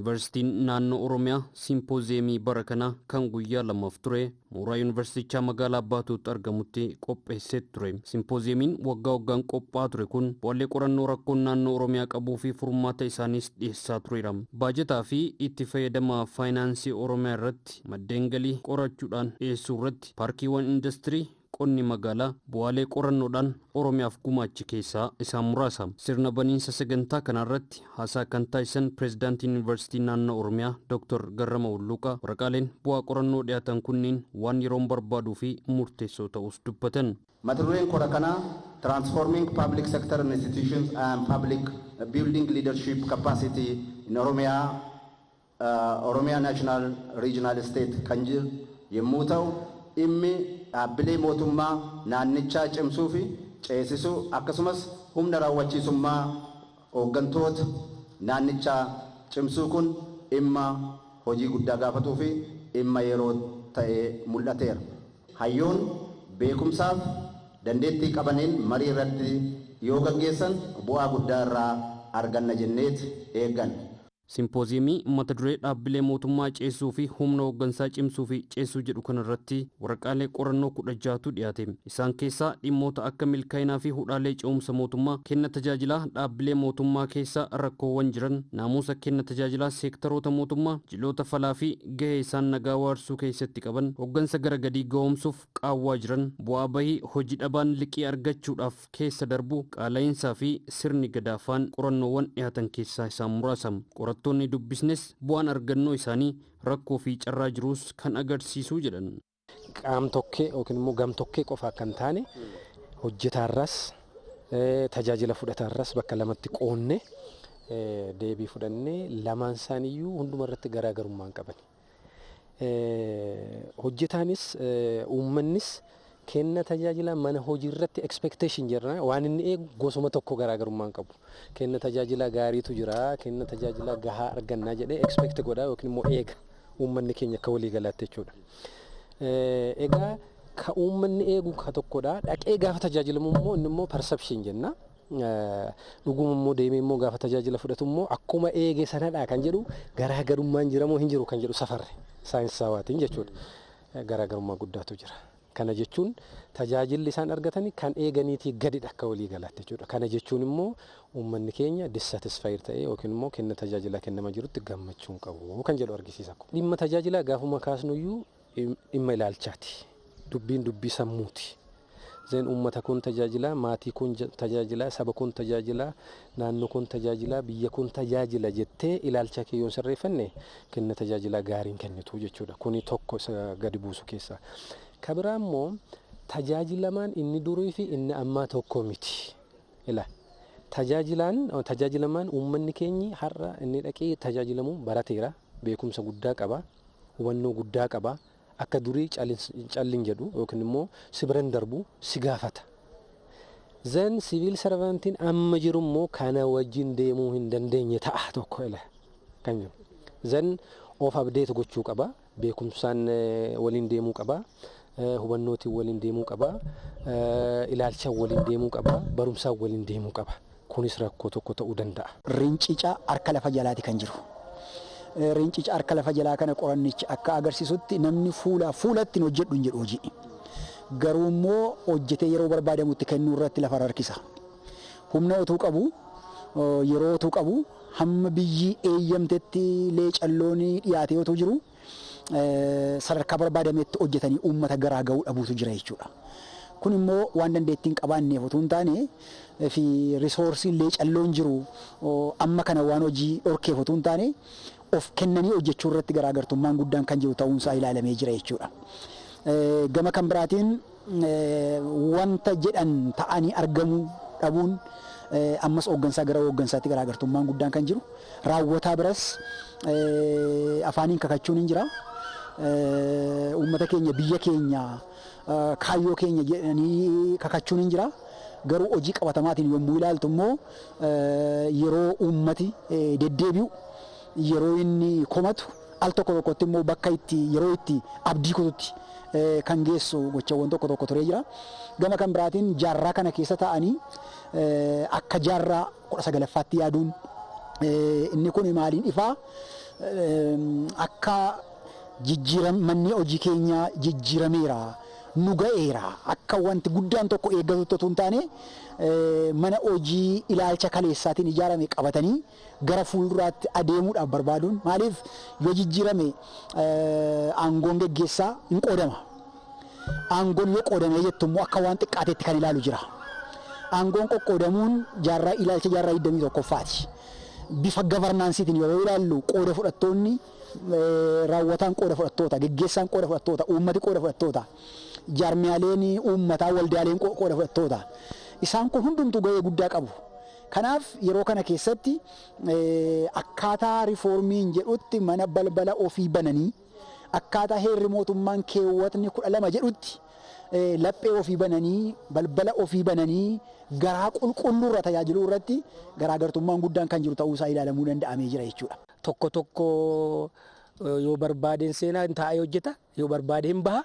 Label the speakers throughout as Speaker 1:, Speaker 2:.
Speaker 1: Yuunivarsiitiin Naannoo Oromiyaa simpooziyeemii bara kana kan guyyaa lamaaf ture mooraa yuunivarsiitichaa magaalaa Baatuutti argamutti qopheessee ture. Simpooziyeemiin waggaa waggaan qophaa'aa ture kun bu'aalee qorannoo rakkoon naannoo Oromiyaa qabuu fi furmaata isaaniis dhiyeessaa tureera. Baajataa fi itti fayyadama faayinaansii Oromiyaa irratti, maddeen galii qorachuudhaan dhiyeessuu irratti, paarkiiwwan industirii, qonni magaalaa bu'aalee qorannoodhaan Oromiyaaf gumaachi keessaa isaan muraasa. Sirna baniinsa sagantaa kanarratti haasaa kan taasisan pireezidaantiin Yuunivarsiitii Naannoo Oromiyaa Dr. Garrama Hulluuqaa, waraqaaleen bu'aa qorannoo dhiyaatan kunniin waan yeroon barbaaduu fi murteessoo ta'us dubbatan.
Speaker 2: Mata dureen kora kanaa "Transforming Public Sector Institutions and Public Building Leadership Capacity in Oromia National Regional State" kan jiru yommuu ta'u, dhimmi dhaabbilee mootummaa naannichaa cimsuu fi ceesisuu, akkasumas humna raawwachiisummaa hooggantoota naannichaa cimsuu kun dhimma hojii guddaa gaafatuu fi dhimma yeroo ta'ee mul'ateera. Hayyoon beekumsaaf dandeettii qabaniin marii irratti yoo gaggeessan bu'aa guddaa irraa arganna jenneet eegganna.
Speaker 1: Simpooziyeemii mata duree dhaabbilee mootummaa ceesisuu fi humna hooggansaa cimsuu fi ceesisuu jedhu kanarratti waraqaalee qorannoo 16tu dhiyaate. Isaan keessaa dhimmoota akka milkaa'inaa fi hudhaalee ce'umsa mootummaa, kenna tajaajilaa dhaabbilee mootummaa keessa rakkoowwan jiran, naamusa kenna tajaajilaa seektaroota mootummaa, jiloota falaa fi gahee isaan nagaa waarsuu keessatti qaban, hooggansa gara gadii ga'oomsuuf qaawwaa jiran, bu'aa bahii hojii dhabaan liqii argachuudhaaf keessa darbu, qaala'iinsaa fi sirni gadaafaan qorannoowwan dhiyaatan keessaa isaan muraasa. Qorattoonni dubbisnes bu'aan argannoo isaanii rakkoo fi carraa jiruus kan agarsiisuu jedhan.
Speaker 3: Qaam tokkee yookiin immoo gam tokkee qofa akka hin taane, hojjetaarras tajaajila fudhataarras bakka lamatti qoonne deebii fudhannee, lamaan isaaniiyyuu hunduma irratti garaagarummaa hin qaban. Hojjetaanis uummannis kenna tajaajila mana hojii irratti expectation jirra, waan inni eegu gosuma tokko, garaagarummaa hin qabu. Kenna tajaajila gaariitu jira, kenna tajaajila gahaa argannaa jedhee expect godha yookiin immoo eega uummanni keenya akka walii galaatti jechuudha. Egaa ka uummanni eegu ka tokkodha. Dhaqee gaafa tajaajilamu immoo inni immoo perception jenna. Dhuguma immoo deemee immoo gaafa tajaajila fudhatu immoo akkuma eege sanadha kan jedhu, garaagarummaan jira moo hin jiru kan jedhu safarre saayinsawaatiin jechuudha. Garaagarummaa guddaatu jira. Kana jechuun tajaajilli isaan argatanii kan eeganiitii gadidha akka walii galaatti jechuudha. Kana jechuun immoo uummanni keenya dissatisfied ta'ee yookiin immoo kenna tajaajilaa kennamaa jirutti gammachuu hin qabu kan jedhu argisiisa. Dhimma tajaajilaa gaafuma kaasnuyyuu dhimma ilaalchaati. Dubbiin dubbii sammuuti. Then uummata kun tajaajila, maatii kun tajaajila, saba kun tajaajila, naannoo kun tajaajila, biyya kun tajaajila jettee ilaalcha kee yoo sirreeffanne kenna tajaajilaa gaariin kennitu jechuudha. Kuni tokko isa gadi buusu keessaa. Ka biraa immoo tajaajilamaan inni durii fi inni ammaa tokko miti. Ila tajaajilaan tajaajilamaan uummanni keenyi har'a inni dhaqee tajaajilamu barateera, beekumsa guddaa qaba, hubannoo guddaa qaba. Akka durii callin jedhu yookiin immoo si biran darbu, si gaafata. Then civil servantiin amma jiru immoo kana wajjin deemuu hin dandeenye ta'a tokko ila kan jiru. Then of update gochuu qaba. Beekumsaan waliin deemuu qaba. Hubannootiin waliin deemuu qaba. Ilaalchaan waliin deemuu qaba. Barumsaan waliin deemuu qaba. Kunis rakkoo tokko ta'uu danda'a.
Speaker 4: Rincica harka lafa jalaati kan jiru. Rincica harka lafa jalaa kana qorannichi akka agarsiisutti namni fuula fuulatti hin hojjedhu hin jedhu hojii. Garuu immoo hojjetee yeroo barbaadamutti kennuu irratti lafa harkisa. Humna utuu qabu, yeroo utuu qabu, hamma biyyi eeyyamtetti leecalloon dhiyaatee utuu jiru sadarkaa barbaadametti hojjetanii uummata garaa gahuu dhabuutu jira jechuudha. Kun immoo waan dandeettiin qabaanneef utuu hin taane fi resourceiin leecalloon jiru amma kana waan hojii dhorkeef utuu hin taane, of kennanii hojjechuu irratti garaagartummaan guddaan kan jiru ta'uunsaa ilaalamee jira jechuudha. Gama kan biraatiin wanta jedhan ta'anii argamuu dhabuun ammas hooggansaa gara hooggansaatti garaagartummaan guddaan kan jiru, raawwataa biras afaaniin kakachuun hin jira. Uummata keenya, biyya keenya, kaayyoo keenya jedhanii kakachuun hin jira. Garuu hojii qabatamaatiin yommuu ilaaltu immoo yeroo uummati deddeebi'u, yeroo inni komatu, al tokko tokkotti immoo bakka itti yeroo itti abdii kututti kan geessu gochawwan tokko tokko turee jira. Gama kan biraatiin jaarraa kana keessa taa'anii akka jaarraa 19ffaatti yaaduun inni kun maaliin ifaa? Akka manni hojii keenyaa jijjiirameera, nu ga'eera, akka wanti guddaan tokko eeggatutti otoo hin taane mana hojii ilaalcha kaleessaatiin ijaarame qabatanii gara fuulduraatti adeemuudhaaf barbaaduun, maaliif yoo jijjiirame aangoon geggeessaa hin qoodama. Aangoon yoo qoodamee jettu immoo akka waan xiqqaateetti kan ilaalu jira. Aangoon qoqqoodamuun jaarraa ilaalcha jaarraa 21ffaati. Bifa gavarnaansiitiin yeroo ilaallu qooda fudhattoonni, raawwataan qooda fudhattoota, geggeessaan qooda fudhattoota, uummati qooda fudhattoota, jaarmiyaaleen uummataa, waldaaleen qooda fudhattoota. Isaan kun hundumtuu gahee guddaa qabu. Kanaaf yeroo kana keessatti akkaataa riifoormiin jedhutti mana balbala ofii bananii, akkaataa heerri mootummaan keewwatni 12 jedhutti laphee ofii bananii, balbala ofii bananii garaa qulqulluurra tajaajiluu irratti garaagartummaan guddaan kan jiru ta'uusaa ilaalamuu danda'amee jira jechuudha.
Speaker 5: Tokko tokko yoo barbaadeen seenaa taa'ee hojjeta, yoo barbaade hin baha.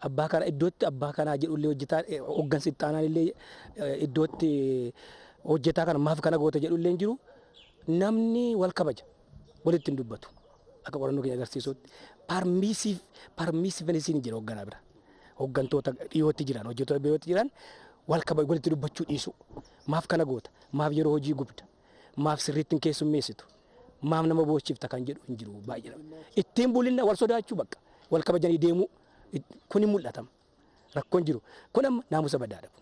Speaker 5: Abbaa kana iddootti abbaa kanaa jedhullee hojjetaa, hooggansi itti aanaan illee iddootti hojjetaa kana maaf kana goota jedhullee hin jiru. Namni wal kabaja, walitti hin dubbatu. Akka qorannoo keenya agarsiisutti permissivenessiin jira hoogganaa bira. Hooggantoota dhiyootti jiran, hojjettoota dhiyootti jiran wal kabaju, walitti dubbachuu dhiisu. Maaf kana goota, maaf yeroo hojii gubda, maaf sirriitti hin keessummeessitu, maaf nama boochifta kan jedhu hin jiru baay'ee. Ittiin bulinna wal sodaachuu bakka wal kabajanii deemuu kun hin mul'atama. Rakkoon jiru kun amma naamusa badaa dhabu.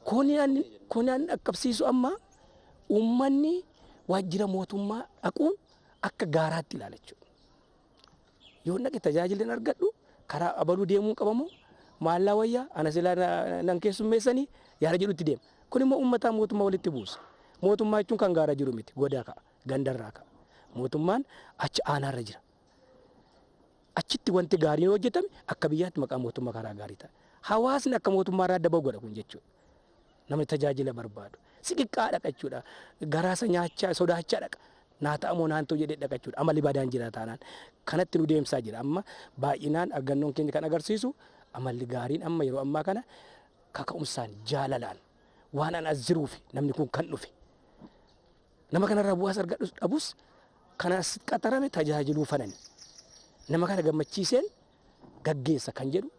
Speaker 5: Kun an dhaqqabsiisu amma uummanni waajjira mootummaa dhaquun akka gaaraatti ilaala jechuudha. Yoo dhaqe tajaajila hin argadhu, karaa abaluu deemuu qabamu, maallaa wayyaa ana silaa nan keessummeessanii yaada jedhutti deema. Kun immoo uummataa mootummaa walitti buusa. Mootummaa jechuun kan gaara jiru miti, godaa ka'a, gandarraa ka'a. Mootummaan achi aanaarra jira. Achitti wanti gaariin hojjetame akka biyyaatti maqaa mootummaa karaa gaarii ta'a. Hawaasni akka mootummaa irraa adda bahu godha kun jechuudha. Namni tajaajila barbaadu. Siqiqqaa dhaqa jechuudha. Garaasa nyaachaa sodaachaa dhaqa. Naa ta'amoo naan ta'u jedhee dhaqa jechuudha. Amalli badaan jira taanaan. Kanatti nu deemsaa jira. Amma baay'inaan argannoon keenya kan agarsiisu amalli gaariin amma yeroo ammaa kana kaka'umsaan jaalalaan waan an as jiruuf namni kun kan dhufe. Nama kanarraa bu'aas argadhus dhabus kanas qaxarame tajaajiluu fanani. Nama kana gammachiiseen gaggeessa kan jedhu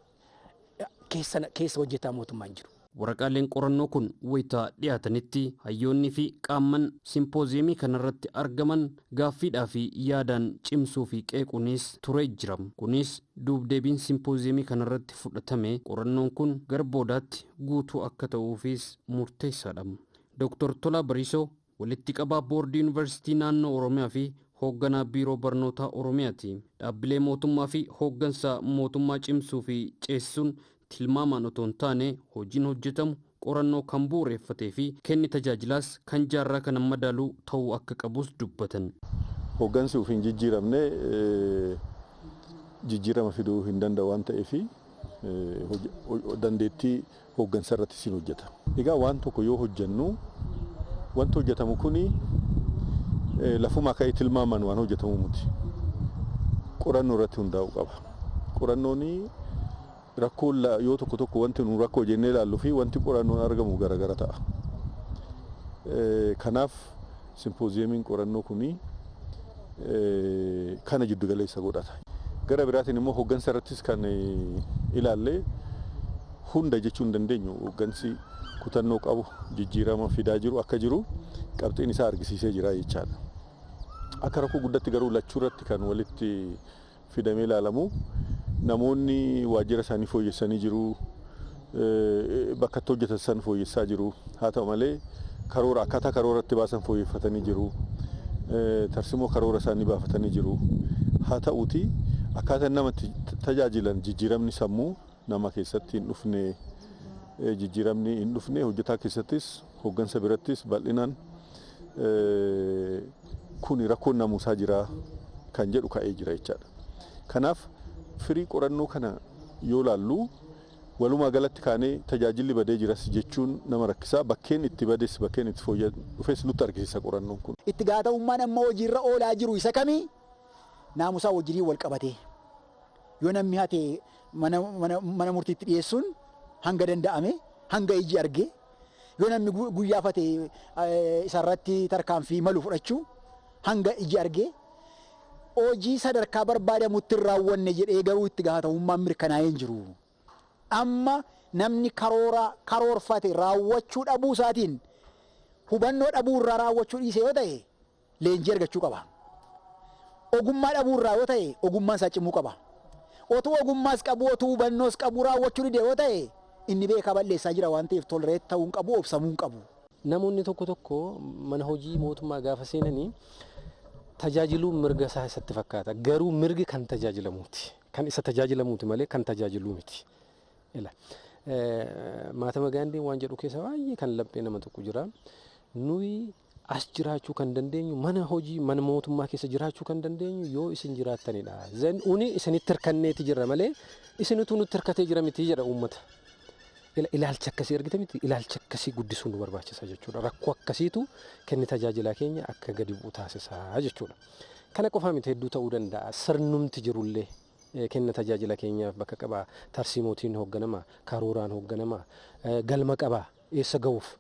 Speaker 5: keessa hojjetaa mootummaan jiru.
Speaker 1: Waraqaaleen qorannoo kun wayitaa dhiyaatanitti hayyoonni fi qaamman simpooziyemii kanarratti argaman gaaffiidhaa fi yaadaan cimsuu fi qeequunis ture jira. Kunis duubdeebiin simpooziyemii kanarratti fudhatame qorannoon kun gara boodaatti guutuu akka ta'uufis murteessaadha. Dr. Tolaa Bariisoo walitti qabaa boordii Yuunivarsiitii Naannoo Oromiyaa fi hoogganaa Biiroo Barnootaa Oromiyaati. Dhaabbilee mootummaa fi hooggansa mootummaa cimsuu fi ceesisuun tilmaamaan otoo hin taane hojiin hojjetamu qorannoo kan bu'uureffatee fi kenni tajaajilaas kan jaarraa kana madaalu ta'uu akka qabus dubbatan.
Speaker 6: Hooggansi ofiin jijjiiramne jijjiirama fiduu hin danda'u waan ta'eef dandeettii hooggansa irratti siin hojjeta. Egaa waan tokko yoo hojjennu wanti hojjetamu kuni lafumaa ka'ee tilmaamaan waan hojjetamu miti. Qorannoo irratti hundaa'uu qaba. Qorannoon rakkoo yoo tokko tokko wanti nu rakkoo jennee ilaalluu fi wanti qorannoon argamu garagara ta'a. Kanaaf simpooziyemiin qorannoo kuni kana jiddu galeessa godhata. Gara biraatiin immoo hooggansa irrattis kan ilaallee hunda jechuu hin dandeenyu, hooggansi kutannoo qabu jijjiirama fidaa jiru akka jiru qabxiin isaa argisiisee jira jechaadha. Akka rakkoo guddatti garuu lachuu irratti kan walitti fidamee ilaalamu namoonni waajjira isaanii fooyyessanii jiru, bakka itti hojjetan san fooyyessaa jiru. Haa ta'u malee karoora akkaataa karooratti baasan fooyyeffatanii jiru, tarsimoo karoora isaanii baafatanii jiru. Haa ta'uuti akkaataa namatti tajaajilan jijjiiramni sammuu nama keessatti hin dhufne, jijjiiramni hin dhufne hojjetaa keessattis hooggansa birattis bal'inaan kun rakkoon namuusaa jira kan jedhu ka'ee jira jechaadha. Kanaaf firii qorannoo kana yoo laallu walumaa galatti kaanee tajaajilli badee jiras jechuun nama rakkisaa, bakkeen itti bades bakkeen itti fooyya'e dhufes nutti argisiisa qorannoon kun.
Speaker 4: Itti gaafatamummaan amma hojiirra oolaa jiru isa kamii? Naamusaa wajjiniin wal qabatee yoo namni hate mana murtiitti dhiyeessuun hanga danda'ame hanga iji arge, Yoo namni guyyaafate isarratti tarkaanfii malu fudhachuu hanga iji argee hojii sadarkaa barbaadamutti hin raawwanne jedhee garuu itti gaafatamummaan mirkanaa'ee hin jiru. Amma namni karoora karoorfate raawwachuu dhabuu isaatiin hubannoo dhabuu irraa raawwachuu dhiise yoo ta'e leenjii argachuu qaba. Ogummaa dhabuu irraa yoo ta'e ogummaan isaa cimuu qaba. Otuu ogummaas qabu otuu hubannoos qabu raawwachuu dide yoo ta'e inni beekaa balleessaa jira waan ta'eef tolerate ta'uu hin qabu, obsamuu hin qabu.
Speaker 3: Namoonni tokko tokko mana hojii mootummaa gaafa seenanii tajaajiluun mirga isaa isatti fakkaata. Garuu mirgi kan tajaajilamuuti. Kan isa tajaajilamuuti malee kan tajaajiluu miti. Mahatma Gaandiin waan jedhu keessa baay'ee kan laphee nama tokko jira. Nuyi as jiraachuu kan dandeenyu, mana hojii mana mootummaa keessa jiraachuu kan dandeenyu yoo isin jiraattanidha. Then uni isinitti hirkanneeti jirra malee isinitu nutti hirkatee jira miti jedha uummata. Ilaalcha akkasii argite miti, ilaalcha akkasii guddisuun nu barbaachisa jechuudha. Rakkoo akkasiitu kenni tajaajilaa keenya akka gadi bu'u taasisaa jechuudha. Kana qofaa miti, hedduu ta'uu danda'a. Sirnumti jirullee kenna tajaajila keenyaaf bakka qaba. Tarsiimootiin hoogganama, karooraan hoogganama, galma qaba eessa ga'uuf.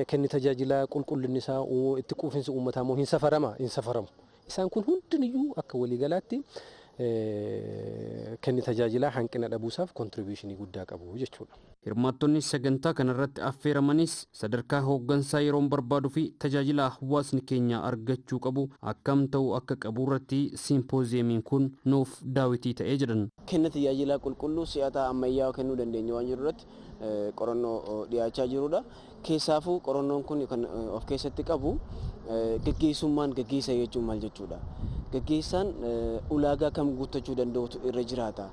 Speaker 3: Kenni tajaajilaa qulqullinni isaa, itti quufinsi uummataa immoo hin safarama, hin safaramu. Isaan kun hundiniyyuu akka waliigalaatti kenni tajaajilaa hanqina dhabuusaaf contribution guddaa qabu jechuudha.
Speaker 1: Hirmaattonni sagantaa kanarratti affeeramanis sadarkaa hooggansaa yeroon barbaaduu fi tajaajila hawaasni keenya argachuu qabu akkam ta'uu akka qabu irratti siimpooziyeemiin kun nuuf daawitii ta'ee jedhan.
Speaker 7: Kenna tajaajilaa qulqulluu si'ataa ammayyaa kennuu dandeenya waan jiru irratti qorannoo dhiyaachaa jirudha. Keessaafuu qorannoon kun kan of keessatti qabu gaggeessummaan gaggeessa jechuun maal jechuudha? Gaggeessaan ulaagaa kam guuttachuu danda'utu irra jiraata?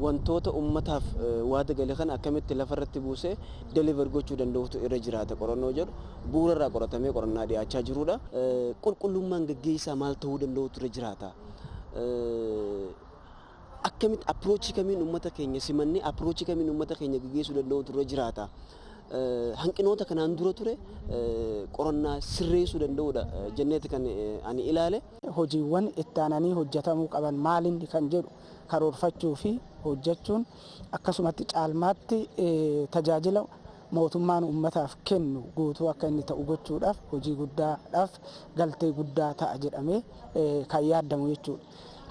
Speaker 7: Wantoota ummataaf waada gale kana akkamitti lafarratti buusee deliver gochuu danda'utu irra jiraata qorannoo jedhu bu'uura irraa qoratamee qorannaa dhiyaachaa jirudha. Qulqullummaan gaggeessaa maal ta'uu danda'utu irra jiraata? Akkamitti approach kamiin uummata keenya simannee, approach kamiin uummata keenya gaggeessuu danda'utu irra jiraata? Hanqinoota kanaan dura ture qorannaa sirreessuu danda'udha jenneeti kan ani ilaale.
Speaker 8: Hojiiwwan itti aananii hojjetamuu qaban maalinni kan jedhu karoorfachuu fi hojjechuun, akkasumatti caalmaatti tajaajila mootummaan uummataaf kennu guutuu akka inni ta'u gochuudhaaf hojii guddaadhaaf galtee guddaa ta'a jedhamee kan yaadamu jechuudha.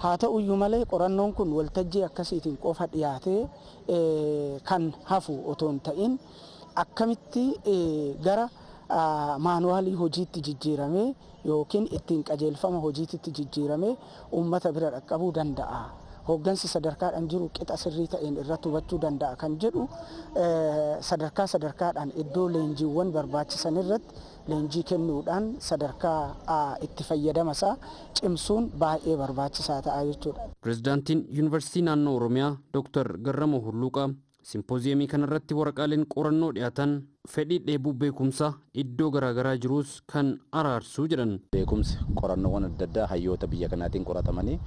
Speaker 8: Haa ta'uyyuu malee qorannoon kun waltajjii akkasiitiin qofa dhiyaatee kan hafu otoo hin ta'in, akkamitti gara maanuwaalii hojiitti jijjiiramee yookiin ittiin qajeelfama hojiitti jijjiiramee uummata bira dhaqqabuu danda'a, hooggansi sadarkaadhaan jiru qixa sirrii ta'een irratti hubachuu danda'a kan jedhu, sadarkaa sadarkaadhaan iddoo leenjiiwwan barbaachisan irratti leenjii kennuudhaan sadarkaa itti fayyadama isaa cimsuun baay'ee barbaachisaa ta'a jechuudha.
Speaker 1: Pireezidaantiin Yuunivarsiitii Naannoo Oromiyaa Dr. Garramoo Hulluuqaa simpooziyemii kanarratti waraqaaleen qorannoo dhiyaatan fedhii dheebuu beekumsaa iddoo garaagaraa jirus kan araarsuu jedhan.
Speaker 2: Beekumsi qorannoowwan adda addaa hayyoota biyya kanaatiin qoratamanii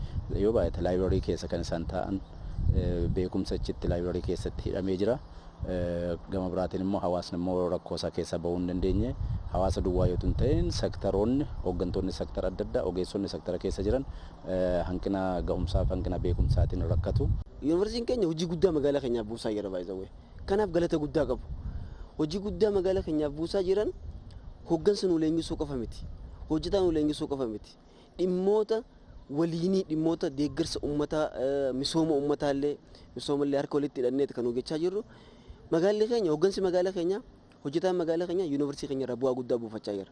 Speaker 2: yoo baay'ate library keessa kan isaan taa'an, beekumsa achitti library keessatti hidhamee jira. Gama biraatiin immoo hawaasni immoo rakkoo isaa keessaa bahuu hin dandeenye. Hawaasa duwwaa yoo hin ta'in, sektaroonni, hooggantoonni sektara adda addaa, ogeessonni sektara keessa jiran hanqina gahumsaa fi hanqina beekumsaatiin rakkatu.
Speaker 7: Yuunivarsiitiin keenya hojii guddaa magaalaa keenyaaf buusaa jira baay'ee. Kanaaf galata guddaa qabu. Hojii guddaa magaalaa keenyaaf buusaa jiran hooggansa nu leenjisuu qofa miti. Hojjetaa nu leenjisuu qofa miti. Dhimmoota waliinii, dhimmoota deeggarsa uummataa, misooma uummataallee, misoomallee harka walitti hidhanneeti kan hojjechaa jirru. Magaalli keenya, hooggansi magaalaa keenya, hojjetaan magaalaa keenya yuunivarsiitii keenya irraa bu'aa guddaa buufachaa jira.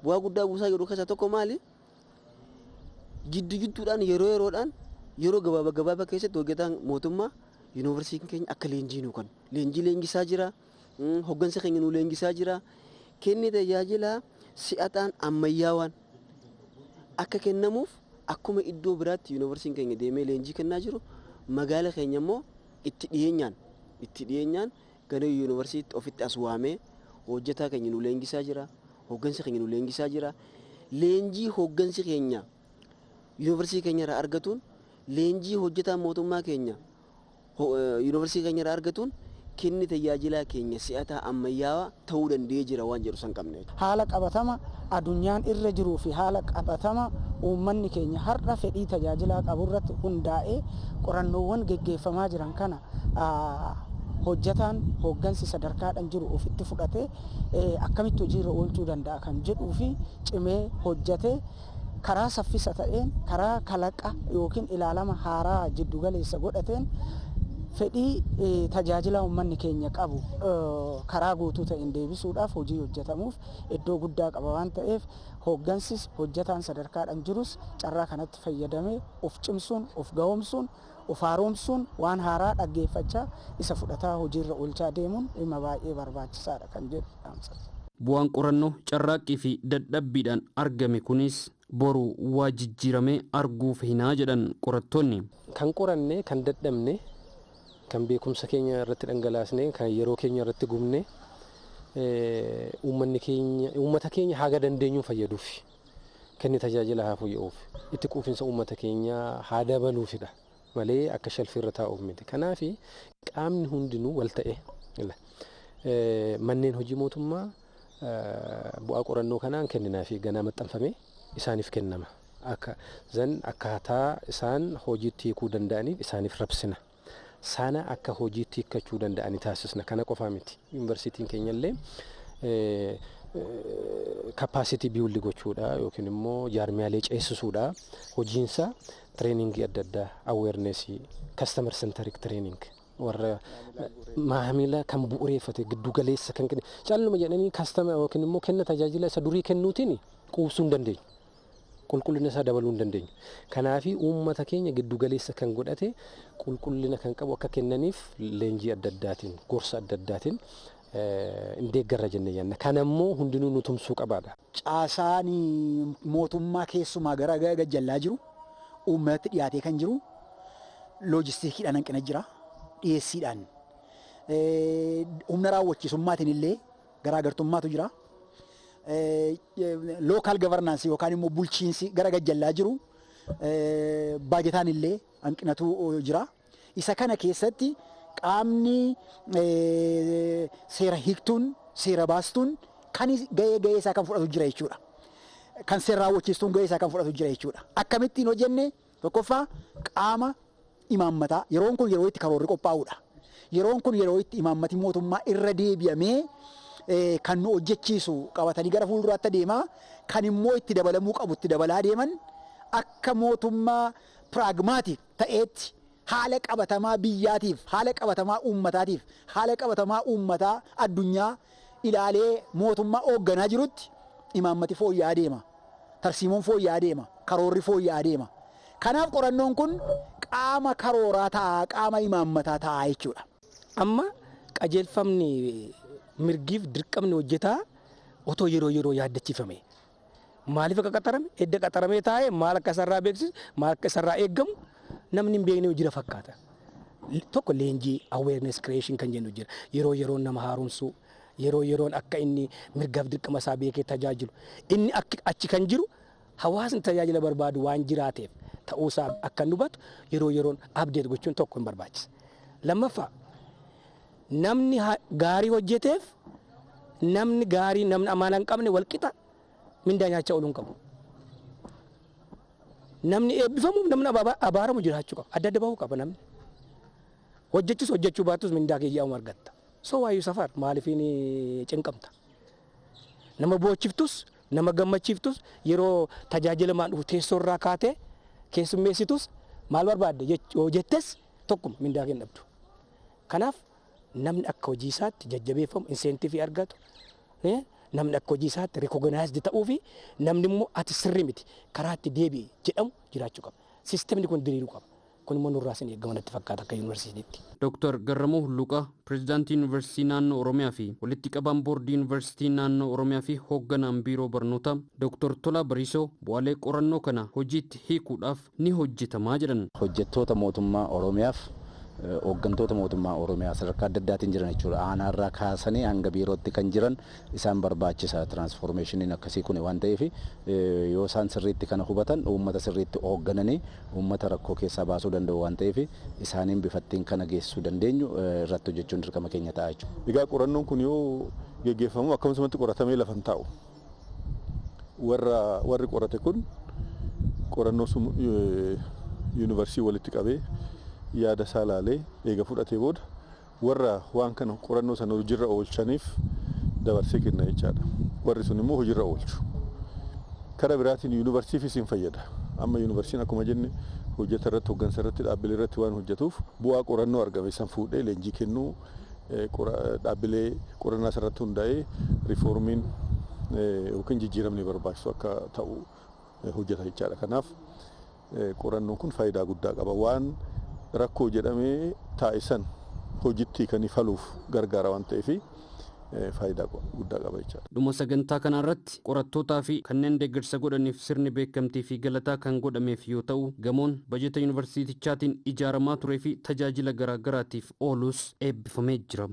Speaker 7: Bu'aa guddaa buusaa jiru keessaa tokko maali? Jiddu jidduudhaan, yeroo yeroodhaan, yeroo gabaabaa gabaabaa keessatti hojjetaan mootummaa yuunivarsiitiin keenya akka leenjii nu kennu. Leenjii leenjisaa jira. Hooggansa keenya nu leenjisaa jira. Kenni tajaajilaa si'ataan ammayyaawaan akka kennamuuf akkuma iddoo biraatti yuunivarsiitiin keenya deemee leenjii kennaa jiru, magaala keenya immoo itti dhiyeenyaan gara yuunivarsiitii ofitti as waamee hojjetaa keenya nu leenjisaa jira. Hooggansa keenya nu leenjisaa jira. Leenjii hooggansi keenya yuunivarsiitii keenya irraa argatuun, leenjii hojjetaa mootummaa keenya yuunivarsiitii keenya irraa argatuun, kenni tajaajilaa keenya si'ataa ammayyaawaa ta'uu danda'ee jira waan jedhu san qabne.
Speaker 8: Haala qabatama addunyaan irra jiruu fi haala qabatama uummanni keenya har'a fedhii tajaajilaa qabu irratti hundaa'ee qorannoowwan geggeeffamaa jiran kana Hojjetaan hooggansi sadarkaadhaan jiru ofitti fudhatee akkamitti hojiirra oolchuu danda'a kan jedhuu fi cimee hojjetee karaa saffisa ta'een, karaa kalaqa yookiin ilaalama haaraa jiddugaleessa godhateen fedhii tajaajila uummanni keenya qabu karaa guutuu ta'een deebisuudhaaf hojii hojjetamuuf iddoo guddaa qaba waan ta'eef, hooggansis hojjetaan sadarkaadhaan jirus carraa kanatti fayyadamee of cimsuun, of gahoomsuun, of haaromsuun, waan haaraa dhaggeeffachaa isa fudhataa hojiirra oolchaa deemuun dhimma baay'ee barbaachisaadha kan jedhu dhaamsa.
Speaker 1: Bu'aan qorannoo carraaqqii fi dadhabbiidhaan argame kunis boru waa jijjiiramee arguuf hinaa jedhan qorattoonni.
Speaker 3: Kan qoranne, kan dadhabne, kan beekumsa keenya irratti dhangalaasne, kan yeroo keenya irratti gubne, uummanni keenya, uummata keenya haga dandeenyuun fayyaduuf, kenni tajaajila haa fooyya'uuf, itti quufinsa uummata keenyaa haa dabaluufidha malee akka shalfiirra taa'uuf miti. Kanaaf qaamni hundinuu wal ta'e manneen hojii mootummaa bu'aa qorannoo kanaan kenninaa fi ganaa maxxanfamee isaaniif kennama. Akka zan akkaataa isaan hojiitti hiikuu danda'aniif isaaniif rabsina. Sana akka hojiitti hiikkachuu danda'anii taasisna. Kana qofaa miti. Yuunivarsiitiin keenya illee capacity build gochuudha yookiin immoo jaarmiyaalee ceesisuudha. Hojiinsa trainingii adda addaa, awareness, customer centric training, warra maamila kan bu'uureeffate, giddu galeessa kan kenne, calluma jedhanii customer yookiin immoo kenna tajaajila isa durii kennuutiin quubsuu hin dandeenyu. Qulqullina isaa dabaluu hin dandeenyu. Kanaafi uummata keenya giddu galeessa kan godhate, qulqullina kan qabu akka kennaniif leenjii adda addaatiin, gorsa adda addaatiin hin deeggarra jennee yaadna. Kanammoo hundinuu nu tumsuu qabaadha.
Speaker 4: Caasaan mootummaa keessumaa gara gajjallaa jiru, uummatatti dhiyaatee kan jiru, loojistikiidhaan hanqina jira, dhiyeessiidhaan. Humna raawwachiisummaatiin illee garaagartummaatu jira. Local governance yookaan immoo bulchiinsi gara gajjallaa jiru baajetaan illee hanqinatu jira. Isa kana keessatti qaamni seera hiiktuun, seera baastuun kan gahee isaa kan fudhatu jira jechuudha. Kan seera raawwachiistuun gahee isaa kan fudhatu jira jechuudha. Akkamittiin hojjenne? Tokkoffaa, qaama imaammataa, yeroon kun yeroo itti karoorri qophaa'udha. Yeroon kun yeroo itti imaammati mootummaa irra deebi'amee kan nu hojjechiisu qabatanii gara fuulduraatti adeemaa, kan immoo itti dabalamuu qabu itti dabalaa deeman, akka mootummaa pragmatic ta'eetti haala qabatamaa biyyaatiif, haala qabatamaa uummataatiif, haala qabatamaa uummataa addunyaa ilaalee mootummaa hoogganaa jirutti imaammati fooyya'aa deema. Tarsiimoon fooyya'aa deema. Karoorri fooyya'aa deema. Kanaaf qorannoon kun qaama karooraa ta'a, qaama imaammataa ta'a jechuudha.
Speaker 5: Amma qajeelfamni mirgiif dirqamni hojjetaa otoo yeroo yeroo yaaddachiifame. Maaliif akka qaxarame, edda qaxaramee taa'ee maal akka isarraa beeksisu, maal akka isarraa eeggamu namni hin beekne jira fakkaata. Tokko, leenjii awareness creation kan jennu jira. Yeroo yeroon nama haaromsuu, yeroo yeroon akka inni mirgaaf dirqama isaa beekee tajaajilu. Inni achi kan jiru hawaasni tajaajila barbaadu waan jiraateef ta'uusaa akka inni hubatu yeroo yeroon update gochuun tokko hin barbaachisa. Lammaffaa, namni gaarii hojjeteef namni gaarii, namni amaana hin qabne walqixa mindaa nyaachaa ooluu hin qabu. Namni eebbifamuuf namni abaaramu jiraachuu qaba. Adda adda bahuu qaba namni. Hojjechus hojjechuu baattus mindaa keeyyaa'u argatta. So waayyuu safar maaliifin cinqamta? Nama boochiftus, nama gammachiiftus, yeroo tajaajilamaan dhufu teessoo irraa kaatee keessummeessitus, maal barbaadde yoo jettes tokkuma mindaa kee hin dhabdu. Kanaaf namni akka hojii isaatti jajjabeeffamu, incentive argatu, namni akka hojii isaatti recognized ta'uu fi namni immoo ati sirrii miti, karaa itti deebi'i jedhamu jiraachuu qaba. Sistemni kun diriiruu qaba. Kun immoo nurraa sin eegama natti fakkaata akka yuunivarsiitiitti.
Speaker 1: Dr. Garramuu Hulluqaa, Pireezidaantii Yuunivarsiitii Naannoo Oromiyaa fi walitti qabaan boordii Yuunivarsiitii Naannoo Oromiyaa fi hoogganaan Biiroo Barnootaa Dr. Tolaa Bariisoo bu'aalee qorannoo kana hojiitti hiikuudhaaf ni hojjetamaa jedhan.
Speaker 2: Hojjettoota mootummaa Oromiyaaf, hooggantoota mootummaa Oromiyaa sadarkaa adda addaatiin jiran jechuudha. Aanaarraa kaasanii hanga biirootti kan jiran isaan barbaachisa transformationiin akkasii kun waan ta'eef, yoo isaan sirriitti kana hubatan uummata sirriitti hooggananii uummata rakkoo keessaa baasuu danda'u waan ta'eef, isaaniin bifattiin kana geessisuu dandeenyu irratti hojjechuun dirqama keenya ta'a jechuudha.
Speaker 6: Egaa qorannoon kun yoo geggeeffamu akkasumatti qoratamee lafa hin taa'u. Warri qorate kun qorannoo sun yuunivarsiitii walitti qabee yaada isaa laalee eega fudhatee booda Warra waan kana qorannoo sana hojiirra oolchaniif dabarsee kenna jechaadha. Warri sun immoo hojiirra oolchu. Karaa biraatiin yuunivarsiitiifis hin fayyada. Amma yuunivarsiitiin akkuma jenne hojjeta irratti, hooggansa irratti, dhaabbilee irratti waan hojjetuuf, bu'aa qorannoo argame san fuudhee leenjii kennuu, dhaabbilee qorannaa irratti hundaa'ee riiformiin yookiin jijjiiramni barbaachisu akka ta'u hojjeta jechaadha. Kanaaf qorannoon kun faayidaa guddaa qaba. Waan rakkoo jedhamee taa'e san hojiitti kan faluuf gargaara waan ta'eef faayidaa guddaa qaba jechaadha.
Speaker 1: Dhuma sagantaa kanarratti qorattootaa fi kanneen deeggarsa godhaniif sirni beekamtii fi galataa kan godhameef yoo ta'u, gamoon bajeta yuunivarsiitichaatiin ijaaramaa turee fi tajaajila garaagaraatiif oolus eebbifamee jira.